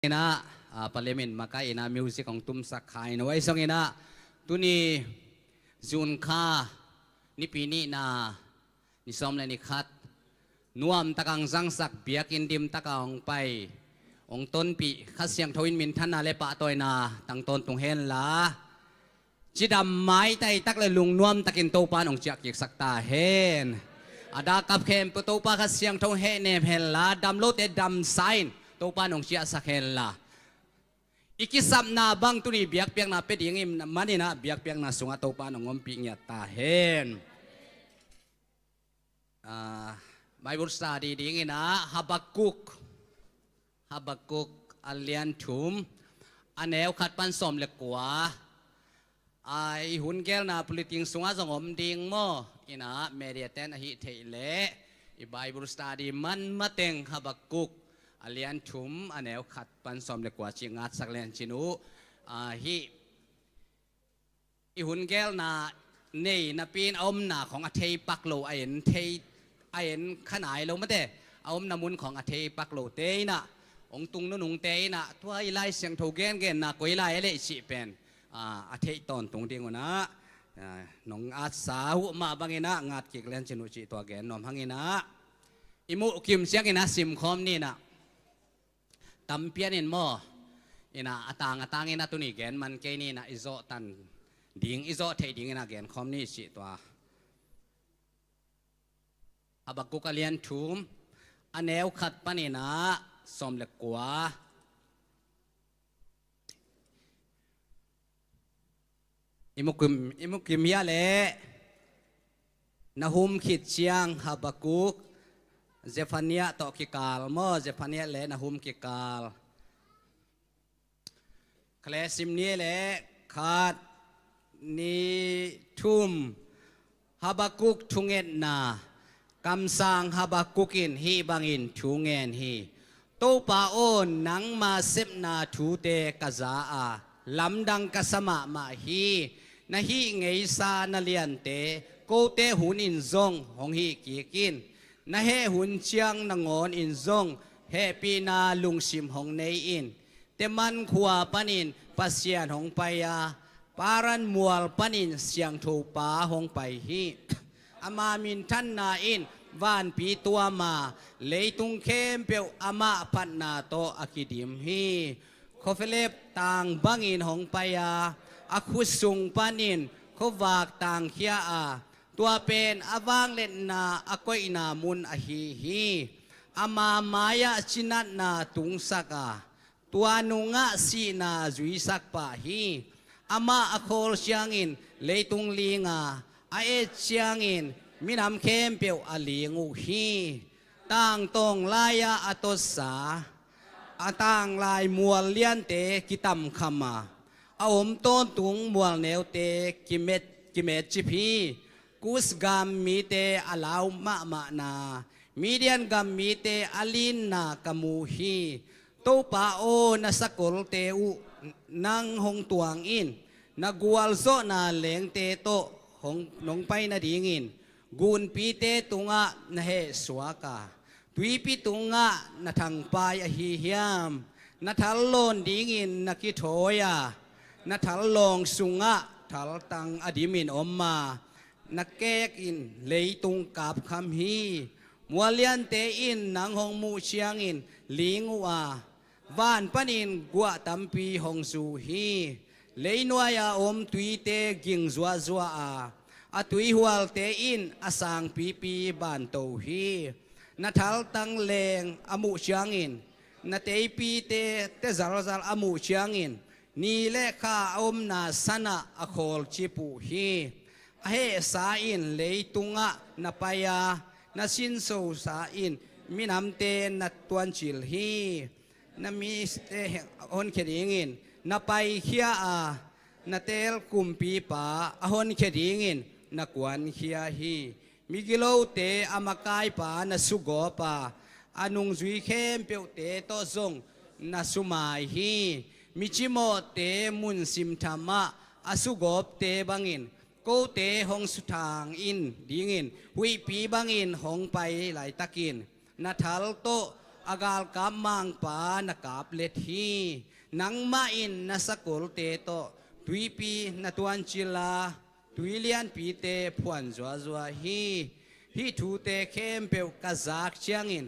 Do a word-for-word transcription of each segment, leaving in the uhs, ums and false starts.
Inah, ah, Paliam in makai inah music hong tumsak kha in, huai zong inah tuni June kha nipi nihna, ni sawm le ni khat, nuamtak hong zangsak, biakinn dimtak a hong pai, hong tonpih Kha Siangtho in minthanna le pahtawina tang tawntung henla, cidam maitai tak le lungnuam takin Topa in hong ciah kiksak ta hen. A dak kap khempeuh Topa Kha Siangtho in hehnem henla, dam lote damsa in Topa in hong ciahsak henla, i kisapna bang tuni biakpiakna pia ding i hih manin ah biakpiakna sungah Topa in hong ompih ngiat ta hen. Ah, Bible study ding inah Habakkuk, Habakkuk a lian thum, a neu khat pan sawm le kua. Ah, i hun gelna puliting sungah zong om ding maw? Inah media ten ahih theih leh i Bible study man mateng Habakkuk a lian thum, a neu khat pan sawm le kua cih ngatsak lian cin uh. Ah, hih i hun gelna nei napi in a omna khong a thei pak lo, a en thei, a en kha nai lo mate, a omna mun khong a thei pak lote inah, hong tung nunungte inah tua i Lai Siangtho gengenna koi lai a leh cih pen, ah, a theih tawntung ding un ah, ah, nong atsa uh mah bang inah ngat kik lian cin uh cih tua gen nuam hang inah, i muh kim ciang inah simkhawm ni inah. Tampian in maw, inah a tang a tang inah tuni gen man kei ni inah, i zawh tan ding, i zawh theih ding inah genkhawm ni cih tua. Habakkuk a lian thum, a neu khat pan inah sawm le kua. I mukim, i mukim hiah leh Nahum khit ciang Habakkuk, Zephaniah tawh kikal maw, Zephaniah le Nahum kikal. Kha le sim ni le khat, ni thum. Habakkuk thungetna. Kamsang Habakkuk in hih bangin thu ngen hi. Topa aw, nangma sepna thute ka za a, lamdang ka sa mahmah hi. Na hih ngeisa na liante kote hun in zong hong hih kik in. Na heh hun ciang nangawn in zong hehpihna lungsim hong nei in. Teman khua panin Pasian hong pai a, Paran mual panin Siangtho Pa hong pai hi. Ama minthanna in vanpi tuam a, leitung khempeuh amah phatna tawh a kidim hi. Khawfelep tang bangin hong pai a, a khut sung panin khuavak tangkhia a, tua pen a vangliatna a koihna mun ahi hi. Ama mai-ah cinatna tungsak a, tua nungah sihna zuisak pah hi. Amah a khawl ciangin leitung ling a, a et ciangin minam khempeuh a ling uh hi. Tangtawng lai-ah a totsa, a tanglai mual liante kitamkham a, a om tawntung mual neute kimet, kimetcip hi. Kus gam mite a lau mahmahna, Midian gam mite a linna ka mu hi. Topa aw, na sakolte uh nang hong tuang in. Na gualzawhna lengte tawh hong, nong pai nadingin gunpite tungah na hehsuak a, tuipi tungah na thangpai ahi hiam? Na thal lawn dingin na kithawi a, na thal lawng sungah thaltang a dimin om a, na kek in leitung kapkham hi. Mual liante in nang hong muh ciangin ling uh a, van panin guah tampi hong zu hi. Leinuai-a om tuite ging zuahzuah a, a tuihualte in a sangpipi banto hi. Na thaltang leng a muh ciangin, na teipite tezalzal a muh ciangin, ni le kha a omna sanah a khawlcip uh hi. A hehsa in leitungah na pai a, na sinsosa in minamte na tuancil hi. Na mite a honkhia dingin na paikhia a, na teel kumpipa a honkhia dingin na kuankhia hi. Migilote a makaipa na sugawp a, a nungzui khempeuhte tawh zong na sumai hi. Micimawhte mun simthamah a sugawpte bangin kote hong suthang in dingin huihpi bangin hong pai laitakin, na thal tawh A galkap mangpa na kap let hi. Nangmah in na sakolte tawh tuipi na tuancil a, tui lianpite phuan zuazua hi. Hih thute khempeuh ka zak ciangin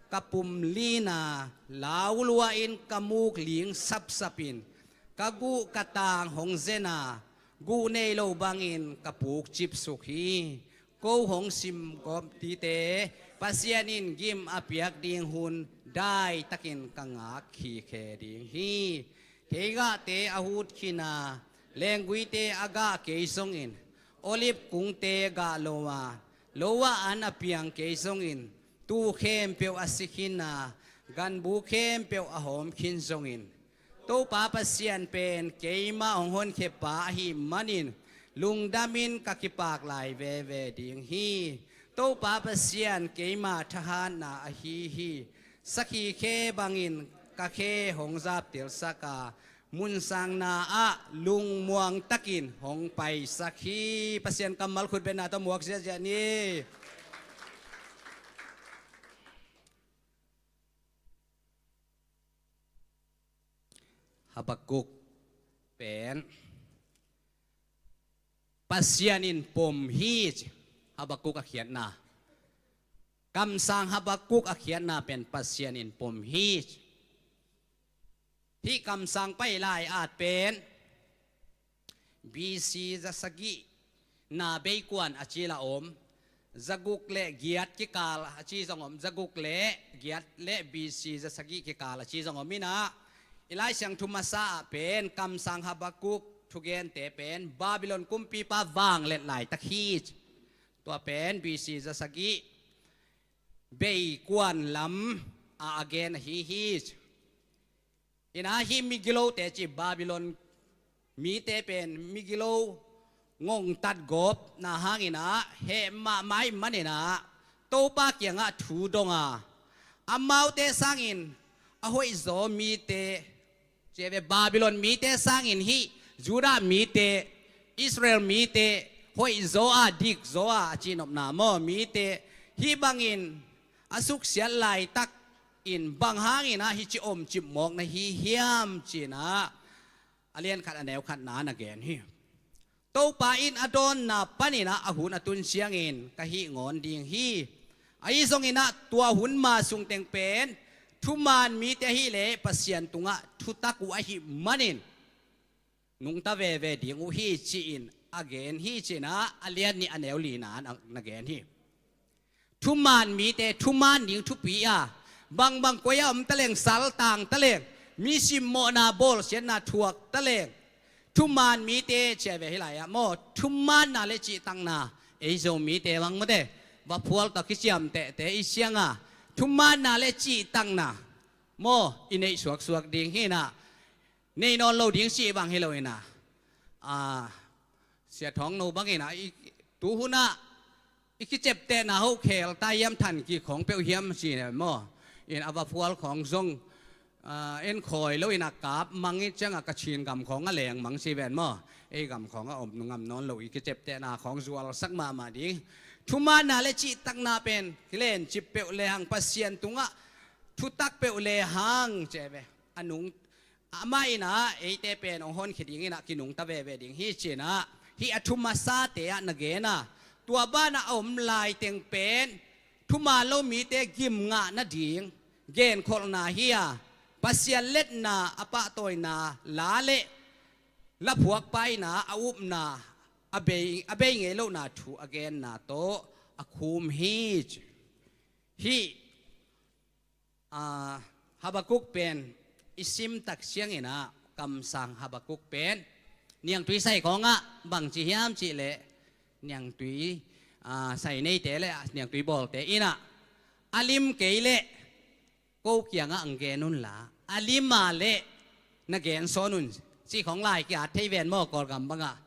ka pum lin a, lau lua-in ka muk ling sapsap in, ka guh ka tang hong zen a, guh nei lo bangin ka puk cipsuk hi. Ko hong simgawp dite Pasian in gim a piak ding hun daitakin ka ngak khikhe ding hi. Theigahte a hut khin a, lengguite a gah kei zongin, olive kungte gah lo a, lo ah an a piang kei zongin, tuu khempeuh a si khin a, ganbu khempeuh a hawm khin zongin, Topa Pasian pen keima hong honkhia pa ahih manin, lungdamin ka kipak lai veve ding hi. Topa Pasian keima thahatna ahi hi. Sakhi khe bangin ka khe hong zaptelsak a, munsangna ah lungmuang takin hong paisak hi. Pasian kammal khutbetna tawh muak ziahziah ni. Habakuk pen Pasian in pom hi ci. Habakuk a khiatna, kamsang Habakuk a khiatna pen Pasian in pom hi ci. Hih kamsang pai lai at pen B C zasagih na beikuan a cil a om, zaguk le giat kikal a ci zong om, zaguk le giat le B C zasagih kikal a ci zong om inah, i Lai Siangtho masa ah pen kamsang Habakuk thugente pen Babylon kumpipa vanglet laitak hi ci. Tua pen B C zasagih beikuan lam a a gen ahi hi ci. Inah hih migilote ci, Babylon mite pen migilo ngongtat gawpna hang inah heh mahmah ahih man inah Topa kiangah thu dong a, amaute sangin a hoihzaw mite, ci ve, Babylon mite sangin hih Judah mite, Israel mite, hoihzaw a, dikzaw a, a cihnopna maw, mite hih bangin a suksiat laitak in bang hang inah hih ci om cipmawk na hi hiam ci inah a lian khat a neu khatna na gen hi. Topa in a dawnna pan inah a hun a tun ciangin ka hih ngawn ding hi. Ahi zong inah tua hun ma sung teng pen thuman mite ahih leh Pasian tungah thutak uh ahih manin nungta veve ding uh hi ci-in a gen hi ci inah a lian nih a neu lina na gen hi. Thuman mite, thuman ding thupi a, bangbang koi a om taleng, saltang taleng, mi simmawhna bawlsiatna thuak taleng, thuman mite ci a ve hi lai ah maw, thumanna le cihtakna, ei Zomite bang mawte, vaphual tawh kiciamtehte i cianga thumanna le cihtakna maw, i neih suaksuak ding hi inah, nei nawn lo ding cih bang hi lo inah, a, Sia Thawng No bang inah, i, tu hunah i kiceptehna ho khel ta hiam, than kik khawng peuh hiam ci ne maw? In a vaphual khawng zong, a, en khawi lo inah kap mang i ciangah Kachin gam khawng a leng mang ci ven maw? Ei gam khawng a om ngam nawn lo i kiceptehna khawng zualsak mahmah ding. Thumanna le cihtakna pen kilencip peuh le hang, Pasian tungah thutak peuh le hang ci a ve. A nung Amah inah eite pen hong honkhia ding inah kinungta veve ding hi ci inah, hih a thu masate ah na gen a, tua banah a om lai teng pen thuman lo mite gim ngah nading genkholhna hi a, Pasian letna a pahtawina la le laphuakpa inah a upna a bei, a bei ngei lohna thu a genna tawh a khum hi ci. Hih A, Habakuk pen i sim tak ciang inah kamsang Habakuk pen niangtui sai khawngah bangci hiam cih leh niangtui, a, sai neite le niangtui bawlte inah a lim kei leh ko kiangah ang gen unla a lim a leh na gen sawn un cih khawng lai ki-at thei ven maw, Kawlgam bangah.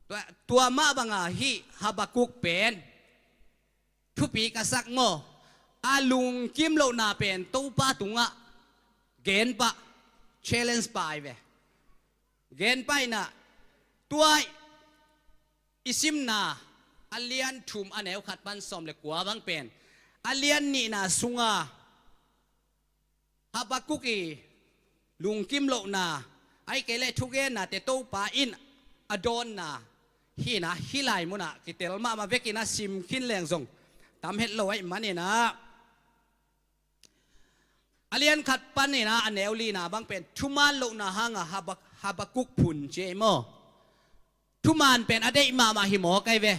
Tua, tua mah bangah hih Habakuk pen thupi ka sak maw? A lungkim lohna pen Topa tungah gen pah, challenge pah ai ve. Gen pah inah tua i simna a lian thum a neu khat pan sawm le kua bang pen a lian nihna sunga Habakkuk i lungkim lohna, ahih kei leh thugennate Topa in a dawnna hi-in ah, hih lai munah kitel mahmah vekin ah sim khin leng zong tam het lo ahih manin ah, a lian khat panin ah a neu lina bang pen thuman lohna hanga Habak-, Habakkuk phun ci ei maw? Thuman pen a deih mahmah hi mawk ai ve.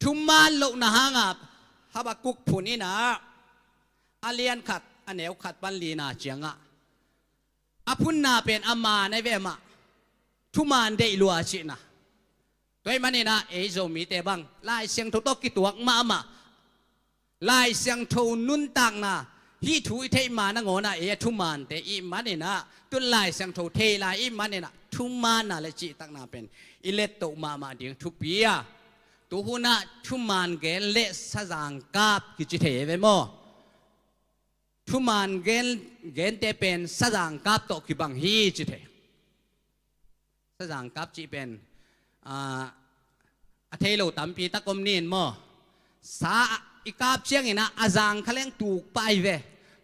Thuman lohna hanga Habakkuk phun in ah, a lian khat a neu khat pan lina ciangah a phunna pen a man ai ve, amah thuman deih lua cihna. Tua ahih manin ah ei Zomite bang Lai Siangtho tawh kituak mahmah, Lai Siangtho nuntakna, hih thu i theih ma nangawnah ei a thumante i hih manin ah, tun Lai Siangtho thei lai i hih manin ah thumanna le cihtakna pen i lettoh mahmah ding thupi a. Tu hunah thuman gen le sazangkap kici thei ve maw? Thuman gen, gente pen sazangkap tawh kibang hi ci thei. Sazangkap cih pen, ah, a thei lo tampi tak om ni in maw? Sa i kap ciangin ah a zang kha leng tuk pah ai ve.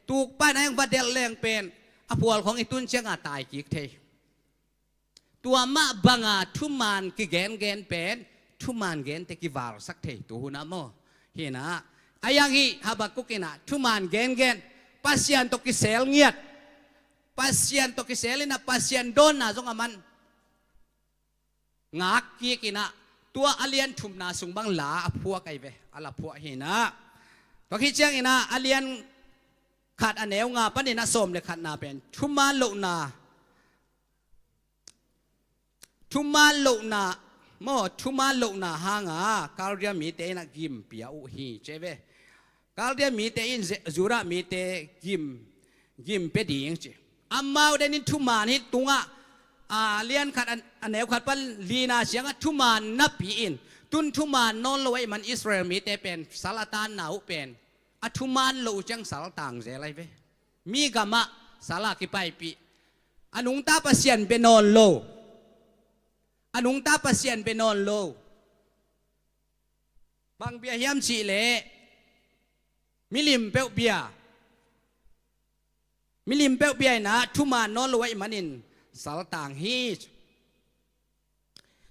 Tuk pah in ah heng va delh leng pen a phual khawng i tun ciangah tai kik thei. Tua mah banga thuman kigengen pen thuman gente kivalsak thei tu hunah maw? Hi-in ah, a yang hih Habakkuk in ah thuman gengen, Pasian tawh kisel ngiat, Pasian tawh kisel in ah Pasian dawnna zong a man ngak kik in ah, tua a lian thumna sung bang la a phuak ai ve, a la phuak hi-in ah. Tua khit ciangin ah a lian khat a neu nga panin ah sawm le khatna pen thuman lohna, thuman lohna maw, thuman lohna hanga Kaldia mite in ah gim pia uh hi ci ei ve. Kaldia mite in Ze-, Judah mite gim, gim pia ding ci. Amau denin thuman hi tungah, a lian khat a, a neu khat pan lina ciangah thuman napi-in, tun thuman nawn lo ahih man Israel mite pen sal a tanna uh pen a thuman lo uh ciang sal tang zel ai ve. Mi gamah sal a kipaipih, a nungta Pasian bia nawn lo, a nungta Pasian bia nawn lo. Bang bia hiam cih leh milim peuh bia, milim peuh bia in ah thuman nawn lo ahih manin sal tang hi.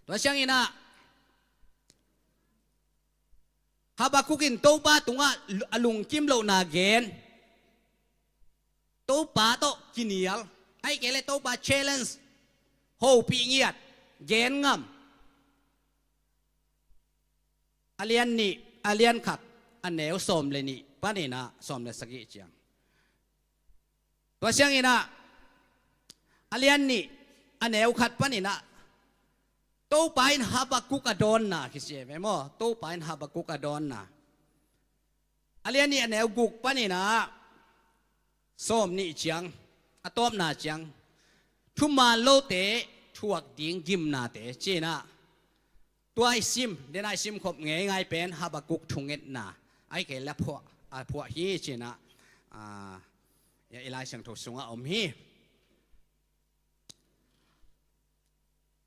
Tua ciangin ah Habakkuk in Topa tungah a lungkim lohna gen, Topa tawh kinial, ahih kei leh Topa challenge, hopih ngiat, gen ngam. A lian nih, a lian khat a neu sawm le nih panin ah sawm le sagih ciang. Tua ciangin ah a lian nih a neu khat panin ah Topa in Habakkuk a dawnna kici ei ve maw? Topa in Habakkuk a dawnna. A lian nih a neu guk panin ah sawm nih ciang, a tawpna ciang, thuman lote thuak ding gimnate ci-in ah, tua i sim, den a i sim khop ngeingai pen Habakkuk thungetna, ahih kei leh a phuah, a phuah hi ci-in ah, ah, i Lai Siangtho sungah om hi.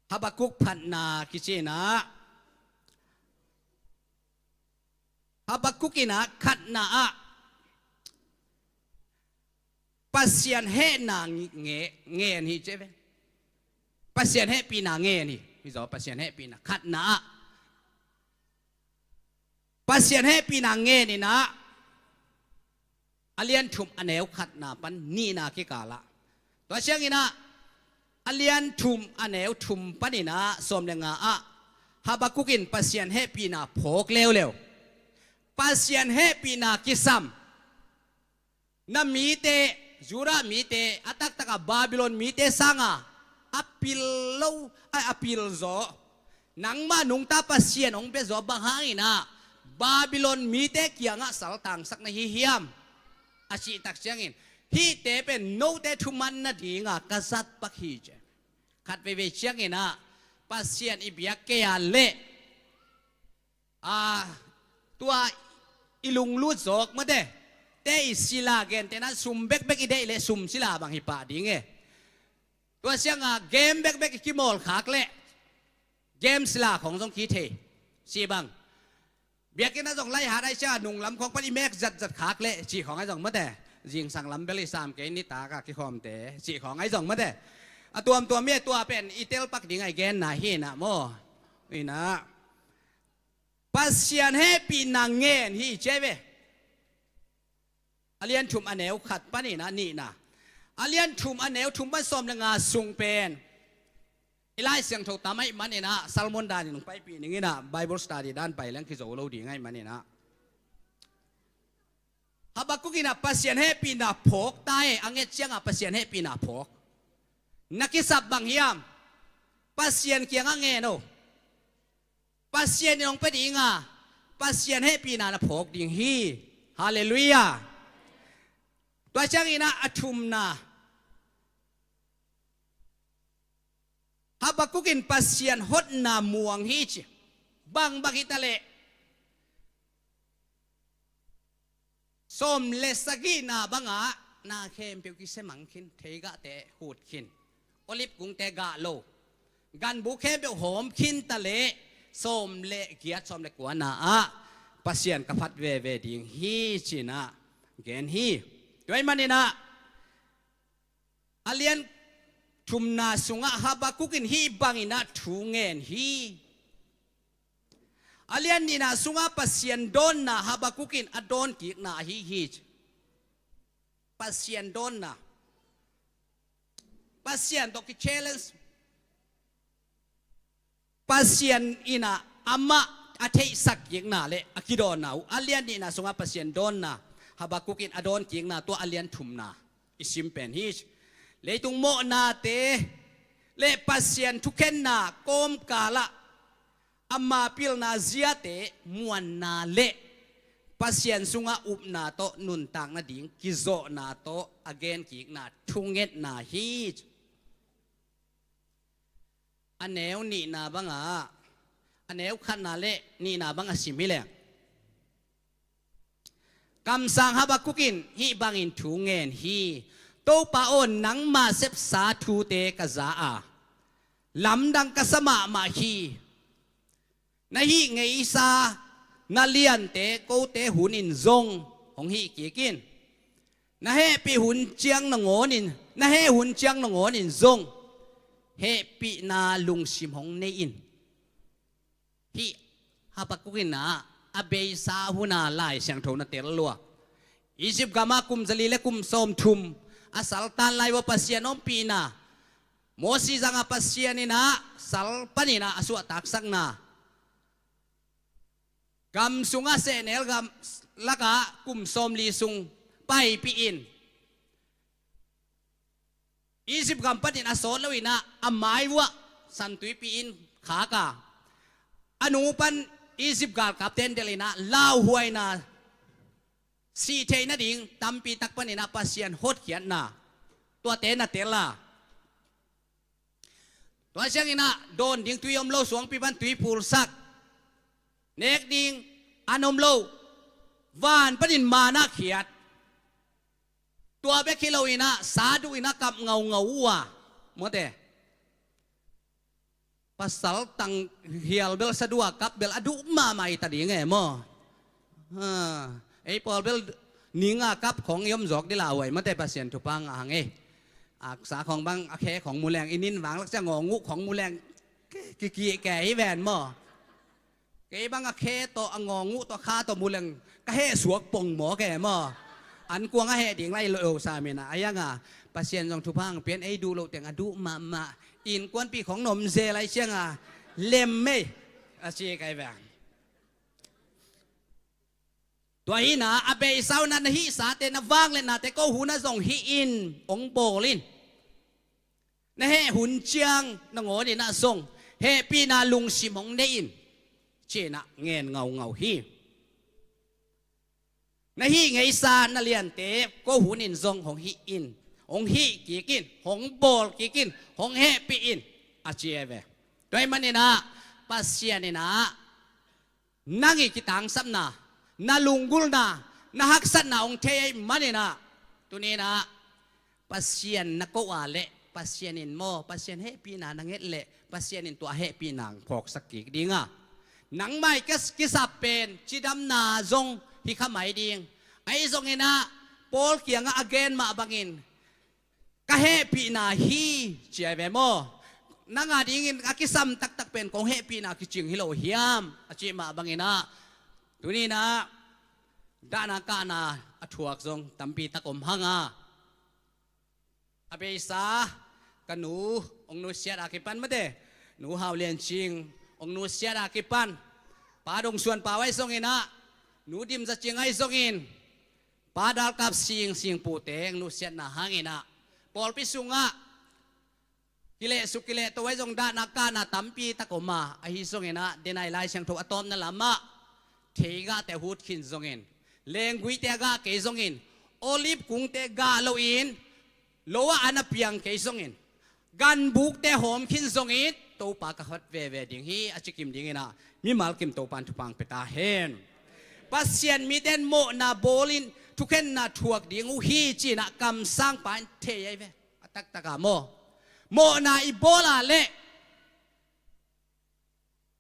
Habakkuk phatna kici-in ah, Habakkuk in ah khatna ah Pasian hehna nge-, ngen hi ci ei ve. Pasian hehpihna ngen hi. Hi zaw, Pasian hehpihna khatna ah Pasian hehpihna ngen in ah, a lian thum a neu khatna pan nihna kikalah. Tua ciangin ah a lian thum a neu thum panin ah sawm le nga ah Habakkuk in Pasian hehpihna phawk leuleu. Pasian hehpihna kisam. Na mite, Judah mite, a taktakah Babylon mite sanga a pil lo, a, a pil zaw, nangmah nungta Pasian hong pia zaw, bang hangin ah Babylon mite kiangah saltangsak na hi hiam? A cih tak ciangin, hihte pen note thuman nadinga ka zat pak hi ci. Khat veivei ciangin ah Pasian i biak kei a leh, a, tua i lunglut zawk mate, te i sila gentehna sum bekbek i deih leh sum sila bang hi pah ding e. Tua cianga game bekbek i kimawl khak leh game sila khawng zong ki thei. Ci bang, biakinn ah zong laihat ai cia nunglam khawng pan i mek zatzat khak leh ci khawng ai zong mate. Zingsang lam bel i sam kei, nitak a kikhawmte cih khawng ahi zong mate. A tuamtuam mi a tua pen i telpak ding a i genna hi inah maw. Inah Pasian hehpihna ngen hi ci a hi ve. A lian thum a neu khat panin a nihna, a lian thum a neu thum pan sawm le nga sung pen i Lai Siangtho tam ahih manin ah sermon danin hong paipih ning inah Bible study dan pai leng kizo lo ding ahih manin ah. Habakkuk inah Pasian hehpihna phawk ta e, a nget ciangah Pasian hehpihna phawk. Na kisap bang hiam? Pasian kiangah ngen o. Pasian in hong pia ding a, Pasian hehpihna na phawk ding hi. Halleluiah. Tua ciangin ah a thumna, Habakkuk in Pasian hotna muang hi ci. Bang bang hi ta leh, sawm le sagihna bangah na khempeuh kisia mang khin, theigahte hut khin, olip kungte gah lo, ganbu khempeuh hawm khin ta leh, sawm le giat, sawm le kuana ah Pasian ka phat veve ding hi ci-in ah gen hi. Tua ahih manin ah a lian thumna sungah Habakkuk in hih bangin ah thu ngen hi. A lian nihna sungah Pasian dawnna Habakkuk in a dawnkikna ahi hi. Pasian dawnna, Pasian tawh ki-challenge, Pasian inah amah a theihsak kikna le a kidawnna uh, a lian nihna sungah Pasian dawnna, Habakkuk in a dawnkikna, tua a lian thumna i sim pen hi. Leitung mawhnate le Pasian thukhenna kawmkalah ama pilna ziate muanna le Pasian sungah upna tawh nuntak nading kizawhna tawh a genkikna thungetna hi. A neu nihna bangah, a neu khatna le nihna bangah sim hi leng, kamsang Habakkuk in hih bangin thu ngen hi. Topa aw, nangma sepsa thute ka za a, lamdang ka sa mahmah hi. Na hih ngeisa na liante kote hun in zong hong hih kik in. Na hehpih hun ciang nangawn in, na heh hun ciang nangawn in zong hehpihna lungsim hong nei in. Hih Habakkuk in ah a beisa huna Lai Siangtho na tel lua. Egypt gamah kum zali le kum sawmthum a saltan lai ua Pasian ompihna, Mosi zangah Pasian in ah sal panin ah a suahtaksakna, gam sungah sehnel gam lakah kum sawmli sung paipih in, Egypt gam panin a sawt loin ah a mai uah santuipi in khak a, a nu pan Egypt galkapte in delh in ah lauhuaina, sih theih nading tampi tak panin ah Pasian hotkhiatna, tuate na tel a. Tua ciangin ah dawn ding tui om lo, suangpi pan tui phulsak, nek ding an om lo, van panin manna khiat. Tua bek hi loin ah sa duh in ah kap ngaungau uh a, mawte. Pasal tang hial bel sa duh a kap bel a duh mahmah hi ta ding e maw. Ha, ei pawl bel ning a kap khong i om zawk dih lauhuai, mawte, Pasian thupha ngah hang e. Aksa khong bang a khe khong mu leng i nin vang lak cia ngawng uh khong mu leng ki, ki, ki, ke hi ven maw. Kei bang a khe tawh, a ngawng uh tawh, kha tawh mu leng ka heh suak pong maw ke maw. An kuang a heh ding lai lo sam in ah, a yang a Pasian zong thupha hong pia in, ei duh loh teng a duh mahmah. Innkuanpih khong na om zel lai ciang a lem mei a ci kai veng. Tua hi in ah a beisa uh na, na hihsate, na vangliatnate ko hun ah zong hih in, hong bawl in. Na heh hun ciang nangawn in ah zong hehpihna lungsim hong nei in, ci-in ah ngen ngaungau hi. Na hih ngeisa na liante ko hun in zong hong hih in, hong hih kik in, hong bawl kik in, hong hehpih in, a ci e ve. Tua ahih manin ah Pasian in ah nang i kitangsapna, na lunggulhna, na haksatna hong thei ahih manin ah, tuni in ah Pasian na ko a leh Pasian in maw, Pasian hehpihna na nget leh Pasian in tua hehpihna hong phawksak kik ding a, nangmah i kisap pen cidamna zong hi kha mai ding. Ahi zongin ah Paul kiangah a gen mah bangin, "Ka hehpihna hi," ci a hi ve maw. Nang a dingin a kisam taktak pen kong hehpihna kicing hi lo hiam, a cih mah bangin ah, tuni-in ah dahna kahna a thuak zong tampi tak om hang a, a beisa ka nu hong nusiat a kipan mate, Nu Hau Lian Cing hong nusiat a kipan, Pa Dong Suan Pau ahi zongin ah, Nu Dim Za Cing ahi zongin, Pa Dal Kap Sing, Singpute hong nusiatna hangin ah, pawlpi sungah kilehsuk kilehto ahi zong dahna kahna tampi tak om a, ahi zongin ah, denai Lai Siangtho a tawpna lamah theigahte a hut khin zongin, lengguite a gah kei zongin, olive kungte gah loin, lo ah an a piang kei zongin, ganbukte hawm khin zongin, Topa ka khat veve ding hi, a ci kim dingin ah, mimal kim Topa in thupha hong pia ta hen. Pasian mite in mawhna bawlin thukhenna thuak ding uh hi, ci-in ah kamsangpa in thei ahi ve. A taktak a maw, mawhna i bawl a leh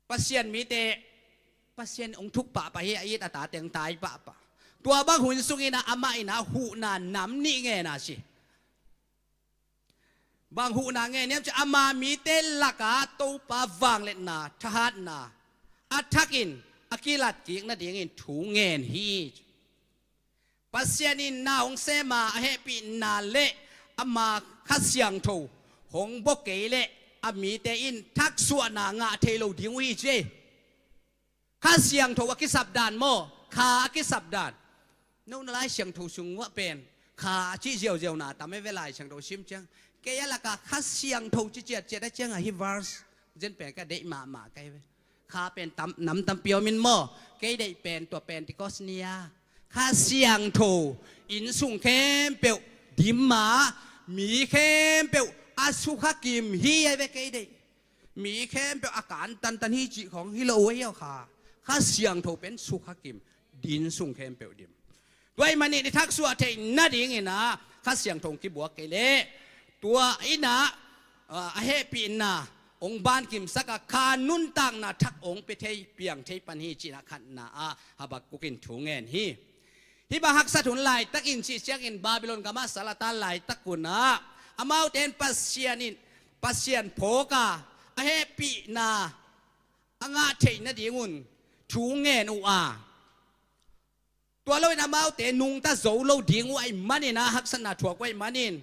Pasian mite, Pasian hong thuk pahpah hi, a it a tate hong tai pahpah. Tua bang hun sungin ah amah in ah huhna nam nih ngen a si. Bang huhna ngen hiam cih leh, ama mite lakah Topa vangliatna, thahatna a thakin a kilatkik nadingin thu ngen hi. Pasian in na hong sem a, a hehpihna le ama Kha Siangtho hong bua kei leh a mite in thaksuahna ngah thei lo ding uh hi, ci. Kha Siangtho a kisap dan maw, Kha a kisap dan. Nona Lai Siangtho sung uah pen Kha a cih ziauziau na tam e ve, Lai Siangtho sim ciang. Kei a lakah Kha Siangtho ci ciatciat a ciangah hih verse zen pen ka deih mahmah ka hi ve. Kha pen tam, nam tampi om in maw, kei deih pen tua Pentecost ni-a Kha Siangtho inn sung khempeuh dim a, mi khempeuh a sukha kim hi ahi ve, kei deih. Mi khempeuh a kan tantan hi cih khawng hi lo uh ahi a, Kha, Kha Siangtho pen sukha kim, inn sung khempeuh dim. Tua ahih manin i thaksuah theih nadingin ah Kha Siangtho hong kibuak kei leh, tua in ah, a, a hehpihna hong bankimsak a, Kha nuntakna thak hong pia thei, piang thei pan hi, ci-in ah khatna ah Habakkuk in thu ngen hi. Hih bang haksat hun laitakin cih ciangin Babylon gamah sal a tan laitak hun ah amaute in Pasian in, Pasian phawk a, a hehpihna a ngah theih nadingun thu ngen uh a, tua loin amaute nungta zo lo ding uh ahih manin ah, haksatna thuak uh ahih manin,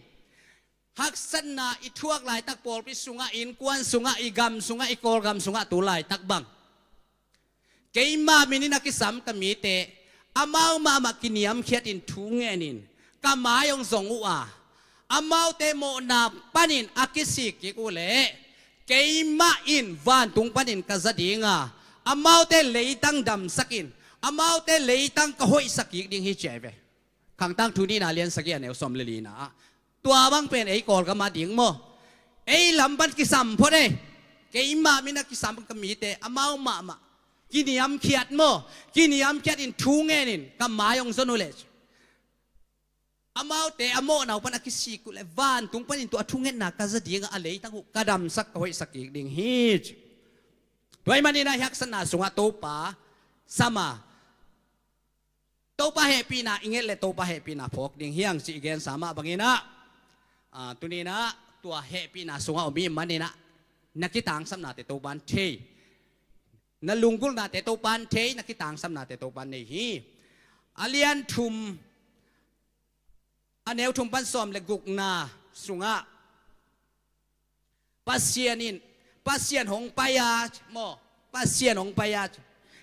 haksatna i thuak laitak pawlpi sungah, innkuan sungah, i gam sungah, i Kawlgam sungah tu laitak bang, keima min in a kisam ka mite amau mahmah kiniamkhiatin thu ngenin ka mai hong zong uh a, amaute mawhna panin a kisik kik uh leh keimah in vantung panin ka za ding a, amaute leitang damsakin, amaute leitang ka hoihsak kik ding hi, ci ahi ve. Khangtangthu nihna lian sagih a neu sawm le lina ah. Tua bang pen ei Kawlgam a ding maw, ei lam pan kisam phot ei. Keimah min a kisam ka mite amau mahmah kiniamkhiat maw, kiniamkhiatin thu ngenin ka mai hong zon uh leh, amaute a mawhna uh pan a kisik uh leh vantung panin tua a thungetna ka za ding a, a leitang uh ka damsak, ka hoihsak kik ding hi, ci. Tua ahih manin ah hih haksatna sungah Topa sam a, Topa hehpihna i nget leh Topa hehpihna phawk ding hi hang, cih i gensa mah bangin ah, a, tuni-in ah tua hehpihna sungah om i hih manin ah na kitangsapnate Topa in thei, na lunggulhnate Topa in thei, na kitangsapnate Topa in nei hi. A lian thum, a neu thum pan sawm le gukna sungah Pasian in, Pasian hong pai a, maw, Pasian hong pai a.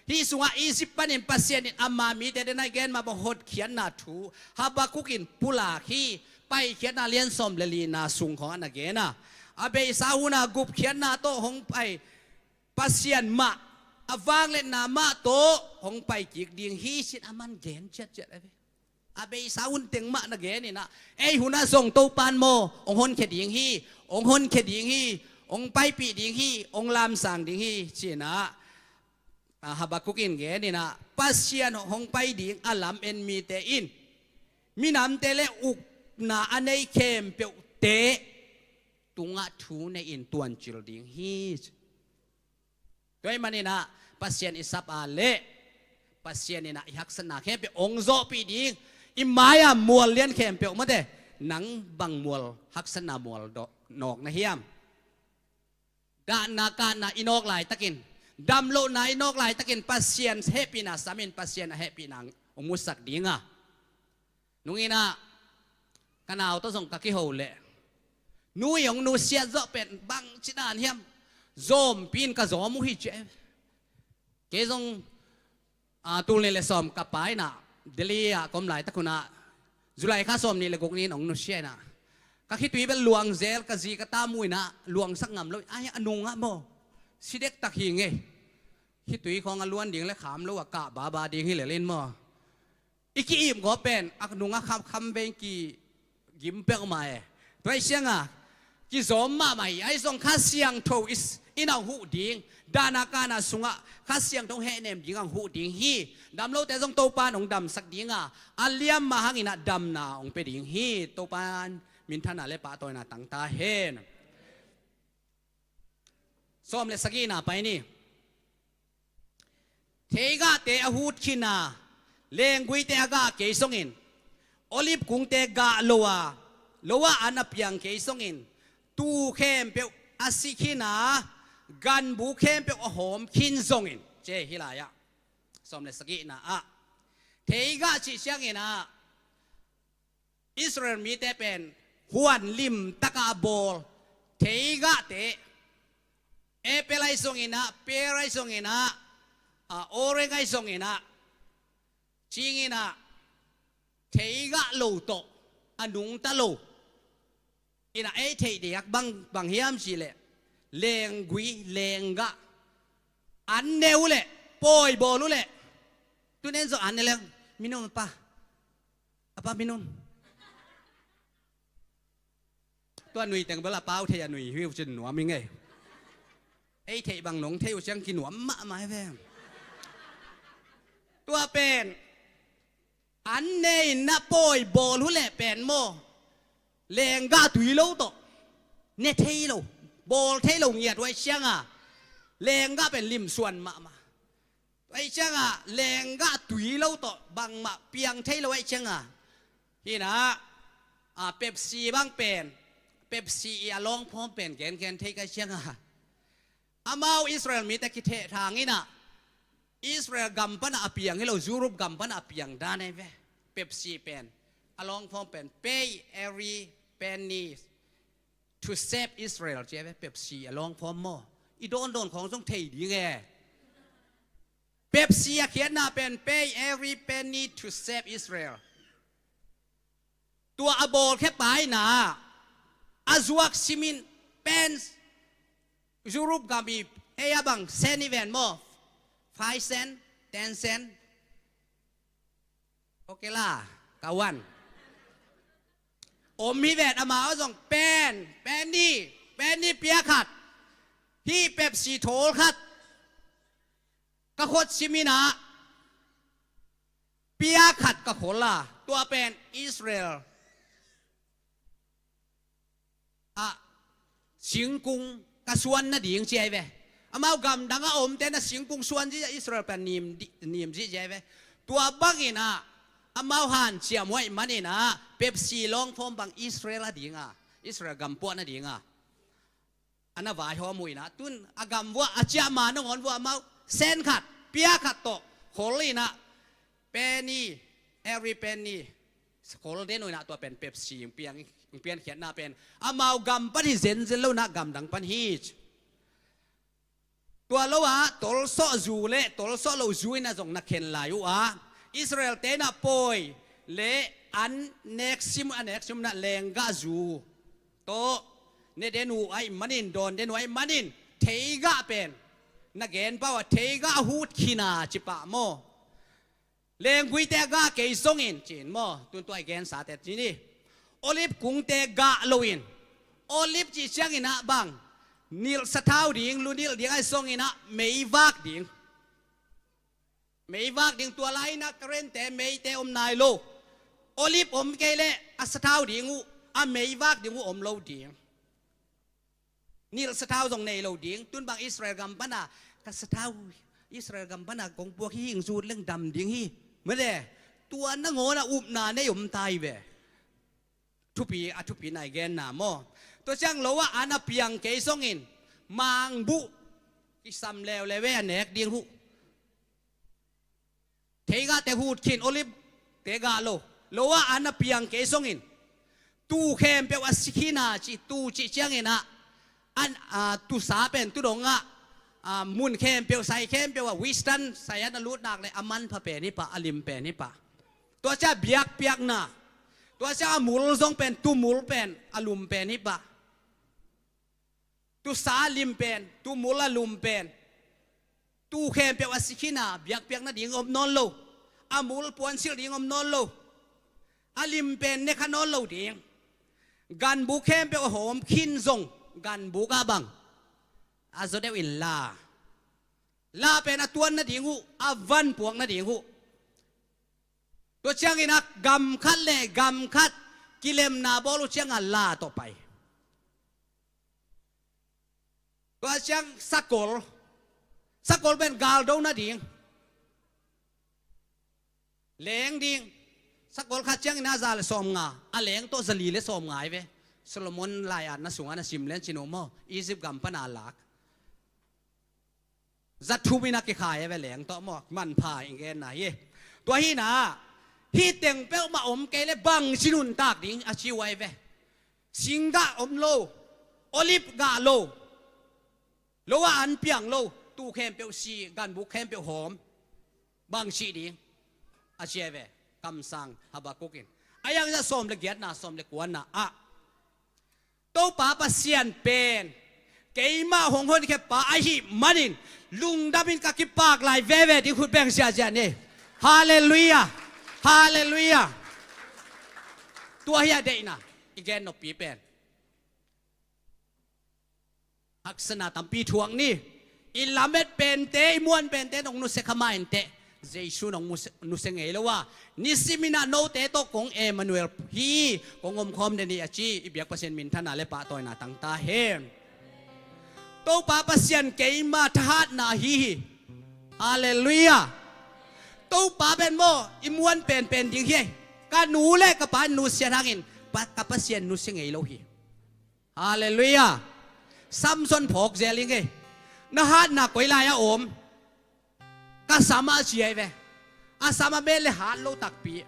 Hih sungah Egypt panin Pasian in ama mite, denai gen mah bang, hotkhiatna thu Habakkuk in pulak hi. Paikhiatna lian sawm le lina sung khawng ah na gen a, a beisa hun a gupkhiatna tawh hong pai Pasian mah, a vangliatna mah tawh hong pai kik ding hi, ci-in aman gen ciatciat ahi ve. A beisa hun teng mah na gen in ah, ei hun ah zong Topa in maw hong honkhia ding hi, hong honkhia ding hi, hong paipih ding hi, hong lamsang ding hi, ci-in ah, a, Habakkuk in gen in ah, Pasian hong pai ding a lam-en mite in minamte le ukna a nei khempeuhte tungah thu nei-in tuancil ding hi. Tua ahih manin ah Pasian i sap a leh Pasian in ah i haksatna khempeuh hong zawhpih ding, I mai-a mual lian khempeuh mate, nang bang mual, haksatna mual dawh nawk na hiam? Dahna kahna i nawk laitakin, damlohna i nawk laitakin Pasian hehpihna samin Pasian a hehpihna hong musak dinga. Nung inah ka nau tawh zong ka kiho leh, nu i hong nusiat zawh pen bangci dan hiam? Zawmpi in ka zawm uh hi ci. Kei zong, a, tul nih le sawm ka pa inah Delhi ah ka om laitak hunah July kha sawm nih le guk ni-in hong nusia inah ka khitui bel luang zel, ka zi ka ta mu inah luangsak ngam lo. Ai, a nungah maw, si dektak hi ngei. Khitui khawng a luan ding le kham lo a kah baba ding hi lel in maw. I ki-ip ngawh pen a nungah kham kham veng kigim peuhmah e. Tua hi cianga kizawm mahmah hi. Ahi zong Kha Siangtho i s-, in a huh ding, dahna kahna sungah Kha Siangtho hehnem ding a huh ding hi. Damlote zong Topa in hong damsak dinga, a liam mah hang inah damna hong pia ding hi. Topa in minthanna le pahtawina tang ta hen. Sawm le sagihna pai ni. Theigahte a hut khin a, lengguite a gah kei zongin, olip kungte gah lo a, lo ah an a piang kei zongin, tuu khempeuh a si khin a, ganbu khempeuh a hawm khin zongin, ci hi lai-ah. Sawm le sagihna ah, theigah cih ciangin ah, Israel mite pen huan limtaka a bawl theigahte, apple ahi zongin ah, pear ahi zongin ah, a, orange ahi zongin ah, cingin ah, theigah lo tawh a nungta lo. Inah ei theih diak bang, bang hiam cih leh, lenggui, lenggah, an ne uh leh, pawi bawl uh leh, tun en zawh an ne leng, minun pa, a pa minun. Tua nui teng bel a pau thei a nui hi uh cin nuam hi ngei. Ei theih bang nong thei uh ciang kinuam mahmah hi ve. Tua pen an ne in na pawi bawl uh leh pen maw, lenggah tui lo tawh ne thei lo, bawl thei lo ngiat uh ahih cianga, lenggah pen limsuan mahmah. Tua ahih cianga lenggah tui lo tawh bangmah piang thei lo ahih cianga, hinah, a, Pepsi bang pen, Pepsi i a lawngphawm pen gengen thei ka ahih cianga, amau Israel mite kithehthang inah, Israel gam pana a piang hi lo, Europe gam pana a piang dan ahi ve. Pepsi pen, a lawngphawm pen, pay every penny to save Israel, ci ahi ve. Pepsi a lawngphawm maw, i dawndawn khawng zong thei ding e. Pepsi a khiatna pen, pay every penny to save Israel. Tua a bawlkhia pa inah, a zuak simin pen, Europe gam i, ei a bang, sen i ven maw, five cent, ten cent. Okay la, kawan. Om hi ven, amau zong pen, penny, penny pia khat, hih Pepsi thawl khat. Ka khot simin ah, pia khat ka khol a, tua pen Israel ah singkung ka suan nading ci ahi ve. Amau gamdang a omte na singkung suan zia, Israel pen nim di-, nim zia ci ahi ve. Tua bangin ah, amau hanciam uh ahih manin ah, Pepsi lawngphawm bang Israel a dinga, Israel gam puah nadinga a na vaihawm uh inah, tun a gam vuah, a ciah ma nangawn vuah amau sen khat, pia khat tawh khol inah, penny, every penny khol den uh inah, tua pen Pepsi hong piang, hong piankhiatna pen amau gam pan hi zenzen lo inah, gamdang pan hi. Tua lo ah tolsawh zu le tolsawh lo zu inah zong na khen lai uh ah, Israel-te inah pawi le an nek sim, a nek sim inah lenggah zu tawh ne den uh ahih manin, dawn den uh ahih manin, theigah pen na gen pah uh a, theigah a hut khin a ci pah maw. Lengguite a gah kei zongin ci-in maw, tun tua i gensate ci ni. Olip kungte gah loin, olip cih ciangin ah bang, nilh sathau ding, lu nilh ding ahi zongin ah meivak ding. Meivak ding, tua lai-in ah current-te, meite om nai lo. Olip om kei leh a sathau ding uh, a meivak ding uh om lo ding. Nilh sathau zong nei lo ding. Tun bang Israel gam pana ka sathau, Israel gam pana kong puak hi, hing zut leng dam ding hi. Mate, Tua nangawn a upna nei om ta hi ve. Thupi, a thupi nai genna maw? Tua ciang lo ah an a piang kei zongin mangbuh kisam leuleu ve, a nek ding huh. Theigahte hut khin, olive te gah lo. Lo ah an a piang kei zongin tuu khempeuh a si khin a ci, tuu cih ciangin ah an, a, tusa pen tudong ah, a, mun khempeuh, sai khempeuh ah, western sai an a lut nak le a manpha pen hi pah, a lim pen hi pah. Tua ciang biakpiakna, tua ciang a mul zong pen, tumul pen, a lum pen hi pah. Tusa a lim pen, tumul a lum pen, tuu khempeuh a si khin a, biakpiak nading om nawn lo. A mul puansilh ding om nawn lo. A lim pen ne kha nawn lo ding. Ganbuk khempeuh a hawm khin zong, ganbuk ah bang, a zaw deuh in la. La pen a tuan nading uh, a van puak nading uh. Tua ciangin ah gam khat le gam khat kilemna bawl uh ciang a la tawh pai. Tua ciang sakol, sakol pen galdo nading, leng ding. Sakol khat ciangin a za le sawmnga, a leng tawh za li le sawmnga hi ve. Solomon lai-atna sungah na sim len cin uh maw, Egypt gam pan a lak. Za thum in a kikhai a ve leng tawh maw, manpha in genna hi. Tua hi na, hih teng peuhmah om kei le bangci nuntak ding a ci uh ahi ve. Sing gah om lo, olive gah lo, lo ah an piang lo, tuu khempeuh si, ganbuk khempeuh hawm, bangci ding a ci ahi ve. Kamsang Habakkuk in a yang za sawm le giatna, sawm le kuana ah, Topa Pasian pen keimah hong honkhia pa ahih manin lungdamin ka kipak lai veve ding khut beng ziahziah ni. Halleluiah. Halleluiah. Tua hi a deihna i gen noppi pen. Haksatna tampi thuak ni. I lamet pente, i muan pente nong nusia kha ma inteh, Jesu nong nusia, nusia ngei lo a, nisimin ah note tawh kong Emmanuel hi, kong omkhawm den hi a ci, i biak Pasian minthanna le pahtawina tang ta hen. Topa Pasian keima thahatna hi hi. Halleluiah. Topa pen maw, i muan penpen ding hi. Ka nu le ka pa in nusia hangin pa, ka Pasian nusia ngei lo hi. Halleluiah. Samson phawk zel ing ei. Na hatna koi lai a om? Ka sam ah ci ahi ve. A sam a met le hat lo takpi.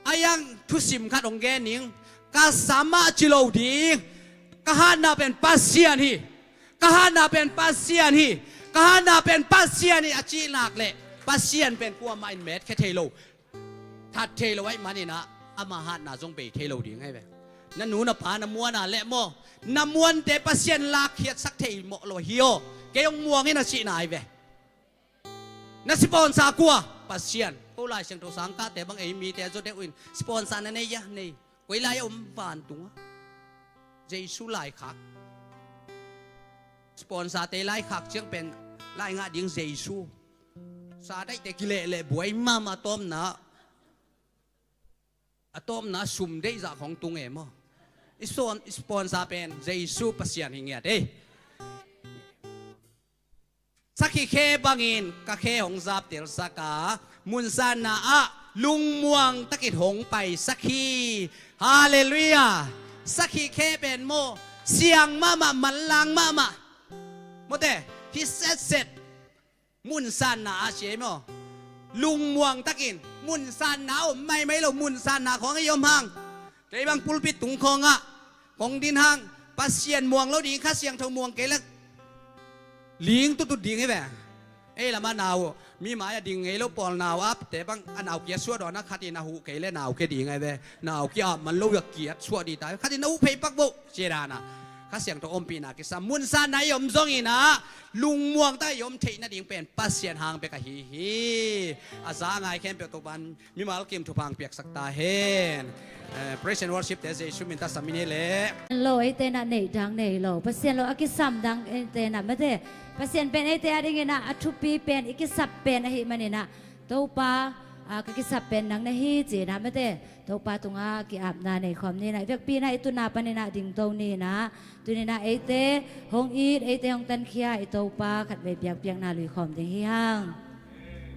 A yang thusim khat hong gen ning. Ka sam ah ci lo ding. Ka hatna pen Pasian hi. Ka hatna pen Pasian hi. Ka hatna pen Pasian hi a cih nak leh Pasian pen kuamah in metkhia thei lo. That thei lo ahih manin ah ama hatna zong bei thei lo ding ahi ve. Na nu na pa na muan a leh maw, na muante Pasian lakkhiatsak thei mawh lo hi aw. Kei hong muang in a cihna ahi ve. Na sponsor kua? Pasian. Ko Lai Siangtho sangkahte bang ei mite zaw deuh in sponsor na nei a, nei. Koi lai a om? Vantungah. Jesu laikhak. Sponsor-te laikhak ciang pen lai ngah ding Jesu. Sa daihte kilehleh buai mahmah, a tawpna, a tawpna sum deih zah khong tung e maw. I spon-, i sponsor pen Jesu Pasian hi ngiat ei. Sakhi khe bangin ka khe hong zaptelsak a, munsanna ah lungmuang takin hong paisak hi. Halleluiah. Sakhi khe pen maw, siang mahmah, manlang mahmah, mawte, hi setset. Munsanna ah ci ei maw, lungmuang takin. Munsanna om maimai lo, munsanna khawng ei om hang. Kei bang pulpit tung khawngah kong din hang, Pasian muang lo ding, Kha Siangtho muang kei leh ling tutut ding hi ve. Ei lamah nau, mi mai-ah ding ngei lo pawl nau apte bang a nau kia suah dawn a, khatin a huh kei leh nau kia ding ahi ve. Nau kia ap man lo a kiat suah ding ta, khatin a huh phei pak boh ci dan a. Kha Siangtho ompihna kisam. Munsanna i om zongin ah lungmuang tak i om theih nading pen Pasian hang bek ahi hi. A za a ngai khempeuh Topa'n mimal kim thupha hong piaksak ta hen. Eh, praise and worship-te Jesu min tawh sam in hi leh. Lo, eite in ah neih dang nei lo. Pasian lo a kisam dang eite in ah, mate. Pasian pen eite adingin ah a thupi pen, i kisap pen ahih manin ah, Topa, ah, ka kisap pen nang na hi ci-in ah, mate, Topa tungah ki-apna nei khawm ni in ah. I vekpi in ah i tutna panin ah dingto ni in ah. Tuni in ah eite hong it, eite hong tankhia i Topa khatvei biakpiakna lui khawm ding hi hang.